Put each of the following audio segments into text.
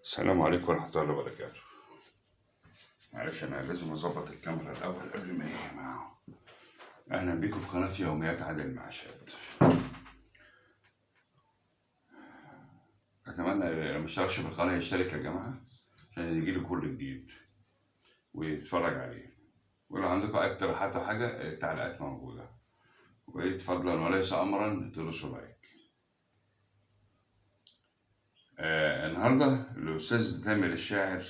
السلام عليكم ورحمة الله وبركاته. معلش أنا لازم أظبط الكاميرا الأول قبل ما إيه معاهم. أهلا بيكم في قناة يوميات عادل المعاشات. أتمنى اللي ما اشتركش في القناة يشترك يا جماعة عشان يجيله كل جديد ويتفرج عليه. ولو عندكم أي اقتراحات أو حاجة التعليقات موجودة. ويا ريت فضلا وليس أمرا تدوسوا لايك. النهارده الأستاذ تامر الشاعر،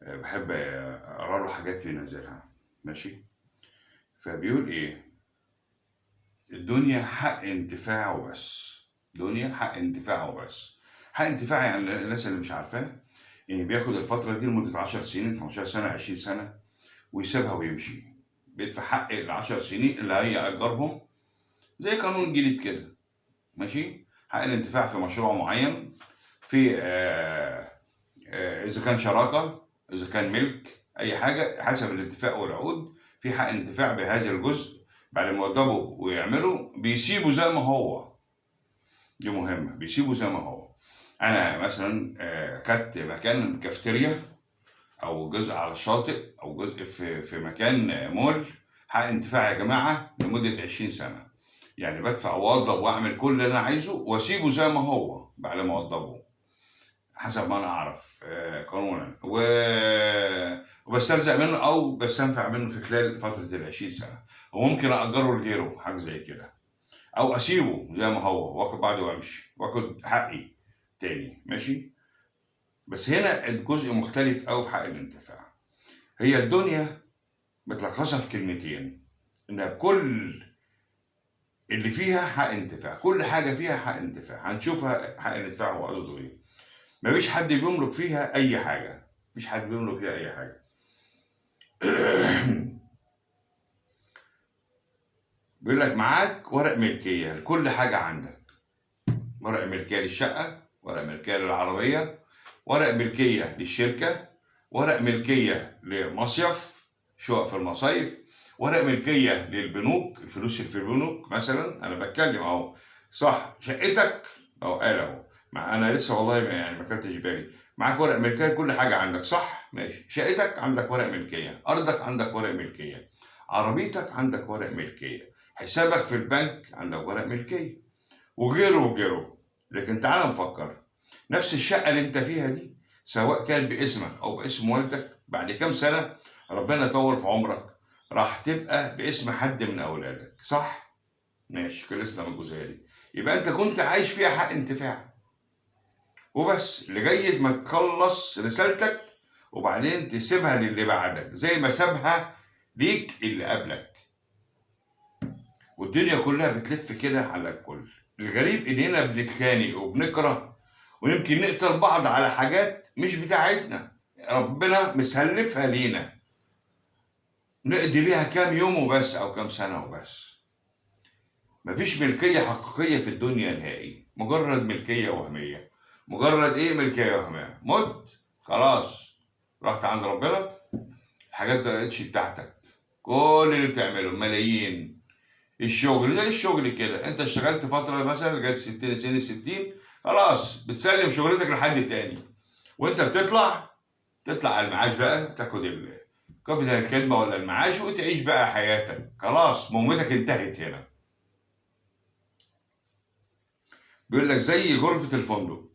بحب أقرأ له حاجات بينزلها، ماشي؟ فبيقول إيه؟ الدنيا حق انتفاع وبس. دنيا حق انتفاع وبس. حق انتفاع يعني الناس اللي مش عارفاه، يعني بياخد الفترة دي لمدة 10 سنين، 15 سنة، 20 سنة ويسيبها ويمشي. بيدفع حق ال10 سنين اللي هي أجرهم زي قانون جديد كده، ماشي؟ حق الانتفاع في مشروع معين، في إذا كان شراكة، إذا كان ملك، أي حاجة حسب الاتفاق والعقود، في حق انتفاع بهذا الجزء. بعد ما يوضبوا ويعملوا بيسيبوا زي ما هو. دي مهمة، بيسيبوا زي ما هو. أنا مثلا خدت مكان كافتيريا أو جزء على الشاطئ أو جزء في مكان مول، حق انتفاع يا جماعة لمدة 20 سنة. يعني بدفع وأوضب وأعمل كل اللي أنا عايزه وأسيبه زي ما هو بعد ما أوضبه، حسب ما أنا أعرف قانونا، وبسترزق منه أو بستنفع منه في خلال فترة ال20 سنة، وممكن أأجره لغيره حاجة زي كده، أو أسيبه زي ما هو وآخد بعضي وأمشي وآخد حقي تاني، ماشي؟ بس هنا الجزء مختلف أوي في حق الانتفاع. هي الدنيا متلخصة في كلمتين، إنها بكل اللي فيها حق انتفاع، كل حاجة فيها حق انتفاع. هنشوفها حق الانتفاع هو قصده إيه. مفيش حد بيملك فيها أي حاجة، مفيش حد بيملك فيها أي حاجة. بيقول لك معاك ورق ملكية لكل حاجة عندك، ورق ملكية للشقة، ورق ملكية للعربية، ورق ملكية للشركة، ورق ملكية لمصيف، شقق في المصايف، ورق ملكية للبنوك، الفلوس اللي في البنوك مثلا. أنا بتكلم أهو، صح؟ شقتك أهو، قال أهو، مع أنا لسه والله ما كنتش بالي. معاك ورق ملكية كل حاجة عندك، صح؟ ماشي. شقتك عندك ورق ملكية، أرضك عندك ورق ملكية، عربيتك عندك ورق ملكية، حسابك في البنك عندك ورق ملكية، وغيره وغيره. لكن تعال نفكر، نفس الشقة اللي انت فيها دي سواء كان باسمك أو باسم والدك، بعد كام سنة ربنا يطول في عمرك راح تبقى باسم حد من أولادك، صح؟ ماشي، خلصنا من الجزئية دي. يبقى انت كنت عايش فيها حق انتفاع وبس، لغاية ما تخلص رسالتك وبعدين تسيبها للي بعدك زي ما سابها ليك اللي قبلك. والدنيا كلها بتلف كده على الكل. الغريب إننا بنتخانق وبنكره ويمكن نقتل بعض على حاجات مش بتاعتنا، ربنا مسلفها لينا نقضي بيها كام يوم وبس أو كام سنة وبس. مفيش ملكية حقيقية في الدنيا نهائي، مجرد ملكية وهمية. مجرد إيه؟ ملكية وهمية. مت خلاص، رحت عند ربنا، الحاجات ما بقتش بتاعتك. كل اللي بتعمله ملايين، الشغل زي الشغل كده، انت اشتغلت فترة مثلا لغاية 60 سنة، 60 خلاص بتسلم شغلتك لحد تاني، وانت بتطلع على المعاش بقى، تاخد كافة الخدمة ولا المعاش وتعيش بقى حياتك، خلاص مهمتك انتهت هنا. بيقول لك زي غرفة الفندق،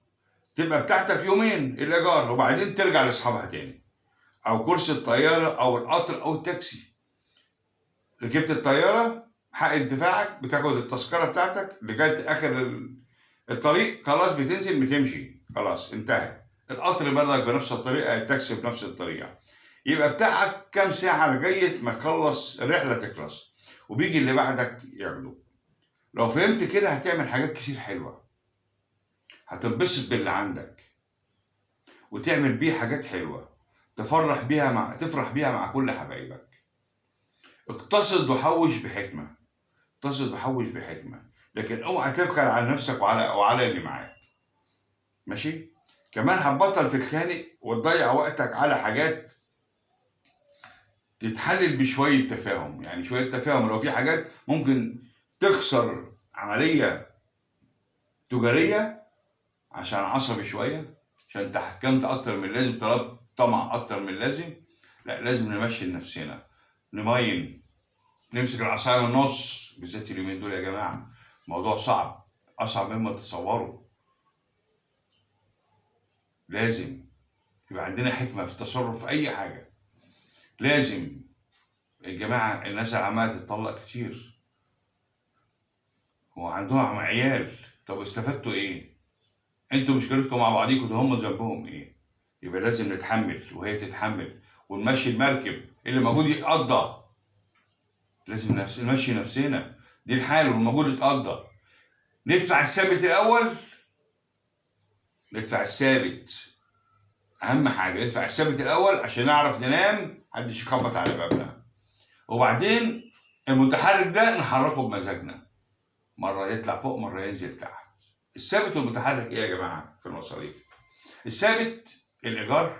تبقى بتاعتك يومين الإيجار وبعدين ترجع لأصحابها تاني، أو كرسي الطيارة أو القطر أو التاكسي. ركبت الطيارة، حق انتفاعك، بتاخد التذكرة بتاعتك لغاية آخر الطريق، خلاص بتنزل بتمشي، خلاص انتهى. القطر برضك بنفس الطريقة، التاكسي بنفس الطريقة. يبقى بتاعك كام ساعة لغاية ما تخلص الرحلة تخلص، وبيجي اللي بعدك ياخده. لو فهمت كده هتعمل حاجات كتير حلوة، هتنبسط باللي عندك وتعمل بيه حاجات حلوة تفرح بيها مع كل حبايبك. اقتصد وحوش بحكمة، اقتصد وحوش بحكمة، لكن اوعى تبخل على نفسك وعلى اللي معاك، ماشي؟ كمان هتبطل تتخانق وتضيع وقتك على حاجات تتحلل بشوية تفاهم. يعني شوية تفاهم، لو في حاجات ممكن تخسر عملية تجارية عشان عصبي شوية، عشان تحكمت اكتر من اللازم، طلبت طمع اكتر من اللازم. لا، لازم نمشي لنفسنا، نمين، نمسك العصاية من النص، بالذات اليومين دول يا جماعة الموضوع صعب، اصعب مما تتصوروا. لازم يبقى عندنا حكمه في التصرف في اي حاجة. لازم يا جماعة، الناس اللي عماله تتطلق كتير وعندهم عيال، طب استفدتوا ايه؟ انتوا مشكلتكم مع بعضيكوا، ده هم ذنبهم ايه؟ يبقى لازم نتحمل وهي تتحمل ونمشي المركب، اللي موجود يتقضى. لازم نمشي نفسنا، دي الحال، والموجود يتقضى. ندفع الثابت الاول، ندفع الثابت اهم حاجة، ندفع الثابت الاول عشان نعرف ننام، محدش يخبط على بابنا. وبعدين المتحرك ده نحركه بمزاجنا، مرة يطلع فوق مرة ينزل تحت. الثابت والمتحرك ايه يا جماعة في المصاريف؟ الثابت الايجار،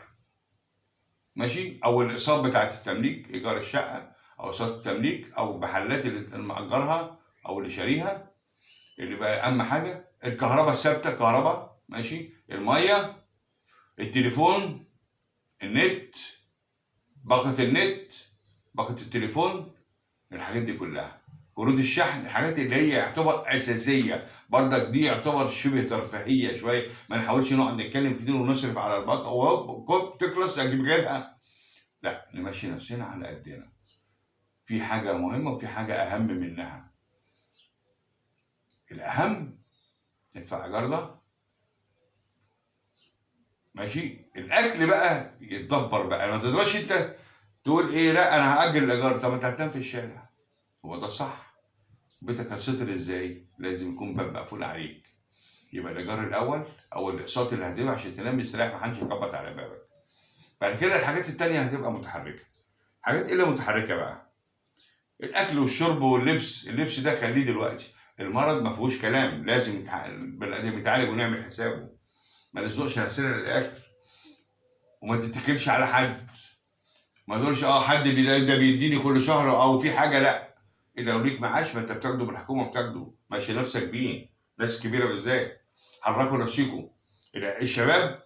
ماشي، او الاقساط بتاعت التمليك، ايجار الشقة او اقساط التمليك او محلات اللي مأجرها او اللي شاريها، اللي بقى اهم حاجة. الكهرباء الثابتة، كهرباء ماشي، المية، التليفون، النت، باقه النت، باقه التليفون، الحاجات دي كلها، كروت الشحن، الحاجات اللي هي يعتبر اساسية برضك، دي يعتبر شبه ترفيهية شوية، ما نحاولش نقعد نتكلم كتير ونصرف على الباقه وهوب تخلص اجيب غيرها. لا، نمشي نفسنا على قدنا. في حاجة مهمة وفي حاجة اهم منها. الاهم ندفع ايجارنا ماشي، الاكل بقى يتدبر بقى، ما تقدرش انت تقول ايه، لا انا هاجل الايجار، طب انت هتنام في الشارع، هو ده الصح؟ بيتك هتستر ازاي؟ لازم يكون باب مقفول عليك. يبقى الايجار الاول او الاقساط اللي هتدفع عشان تنام مستريح، محدش يخبط على بابك. بعد كده الحاجات التانية هتبقى متحركة. حاجات ايه اللي متحركة بقى؟ الاكل والشرب واللبس، اللبس ده خليه دلوقتي، المرض ما فيهوش كلام، لازم البني ادم يتعالج ونعمل حسابه، ما نزنقش نفسنا للاخر، وما تتكلش على حد، ما تقولش حد ده بيديني كل شهر او في حاجة، لا، الا لو ليك معاش ما انت بتاخده من الحكومة، بتاخده، ماشي نفسك بيه. ناس كبيرة بالذات حركوا نفسكم. الشباب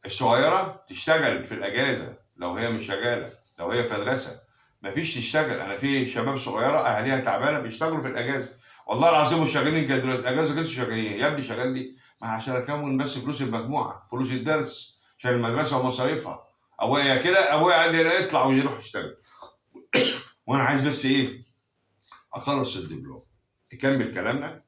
الصغيرة تشتغل في الاجازة لو هي مش شغالة، لو هي في مدرسه مفيش تشتغل. انا في شباب صغيرة اهاليها تعبانة بيشتغلوا في الاجازة، والله العظيم مش شغالين دلوقتي، الاجازة كده شغالين. يا ابني شغال لي؟ ما عشان اكون بس فلوس المجموعة، فلوس الدرس، عشان المدرسة ومصاريفها. ابويا كده، ابويا قال لي لا اطلع ويروح يشتغل، وانا عايز بس ايه؟ اخلص الدبلوم. نكمل كلامنا.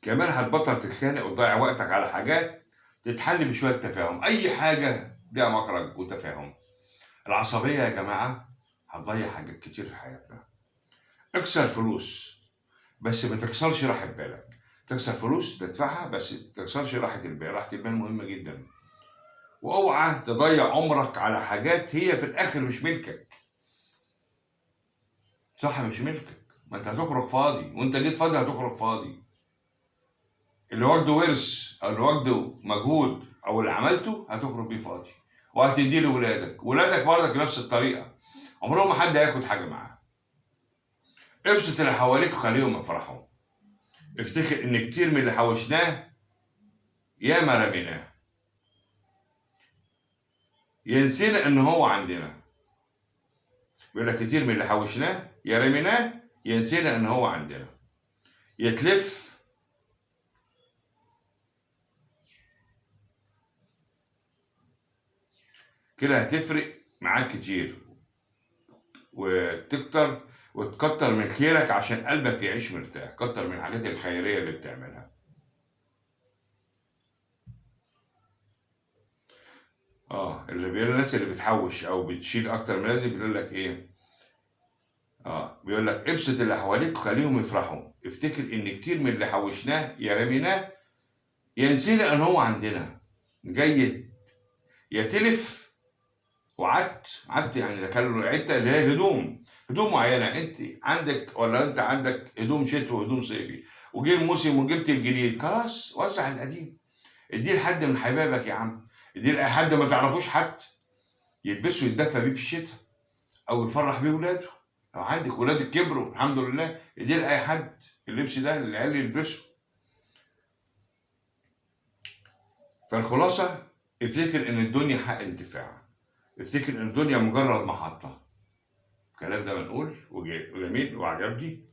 كمان هتبطل تتخانق وتضيع وقتك على حاجات تتحل بشوية تفاهم. اي حاجة ليها مخرج وتفاهم. العصبية يا جماعة هتضيع حاجات كتير في حياتنا. اكسر فلوس بس ما تكسرش راحة بالك، تكسر فلوس تدفعها بس ما تكسرش راحة البال، راحة البال مهمة جدا. واوعى تضيع عمرك على حاجات هي في الاخر مش ملكك. صح، مش ملكك، ما انت هتخرج فاضي، وانت جيت فاضي هتخرج فاضي. اللي واخده ورث او اللي واخده مجهود او اللي عملته هتخرج بيه فاضي، وهتديه لولادك، ولادك برضك نفس الطريقة، عمرهم ما حد هياخد حاجة معاه. ابسط اللي حواليك وخليهم يفرحوا. افتكر ان كتير من اللي حوشناه ياما رميناه، ينسينا ان هو عندنا. بيقول لك كتير من اللي حوشناه يا رميناه ينسينا ان هو عندنا. يتلف كده هتفرق معاك كتير، وتكتر وتكتر من خيرك عشان قلبك يعيش مرتاح. كتر من الحاجات الخيرية اللي بتعملها. اللي بيقول الناس اللي بتحوش او بتشيل اكتر من لازم، بيقول لك ايه؟ بيقول لك ابسط اللي حواليك وخليهم يفرحوا. افتكر ان كتير من اللي حوشناه يا رميناه ينسينا ان هو عندنا. جاي يتلف وعدت عدت يعني دخلوا عدة اللي هي هدوم، هدوم معينة انت عندك، ولا انت عندك هدوم شتوي وهدوم صيفي، وجه الموسم وجبت الجديد، خلاص وزع القديم، اديه لحد من حبايبك يا عم، اديه لحد ما تعرفوش حد يلبسه يتدفى بيه في الشتاء او يفرح بيه ولاده. لو عندك ولادك كبروا الحمد لله، اديه لاي حد اللبس ده للعيال يلبسه. فالخلاصة، افتكر ان الدنيا حق انتفاع، افتكر ان الدنيا مجرد محطة. الكلام ده منقول وجميل وعجبني.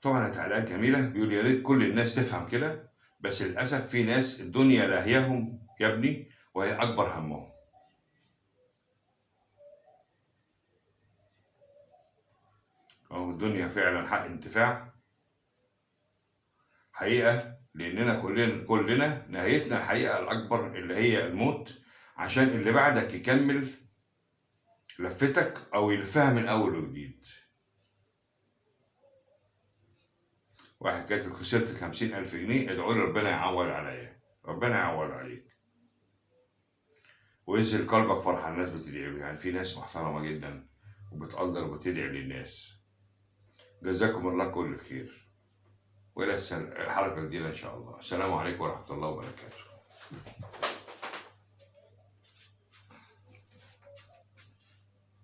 طبعا تعليقات جميلة، بيقول يا ريت كل الناس تفهم كده، بس للأسف في ناس الدنيا لاهياهم يا ابني وهي أكبر همهم. أهو الدنيا فعلا حق انتفاع حقيقة، لأننا كلنا نهايتنا الحقيقة الأكبر اللي هي الموت، عشان اللي بعدك يكمل لفتك أو يلفها من أول وجديد. واحد كاتب خسرت 50,000 جنيه، ادعوا لي ربنا يعوض عليا. ربنا يعوض عليك وينزل قلبك فرحة. الناس بتدعي له، يعني في ناس محترمة جدا وبتقدر وبتدعي للناس. جزاكم الله كل خير، وإلى الحلقة الجديدة إن شاء الله. السلام عليكم ورحمة الله وبركاته.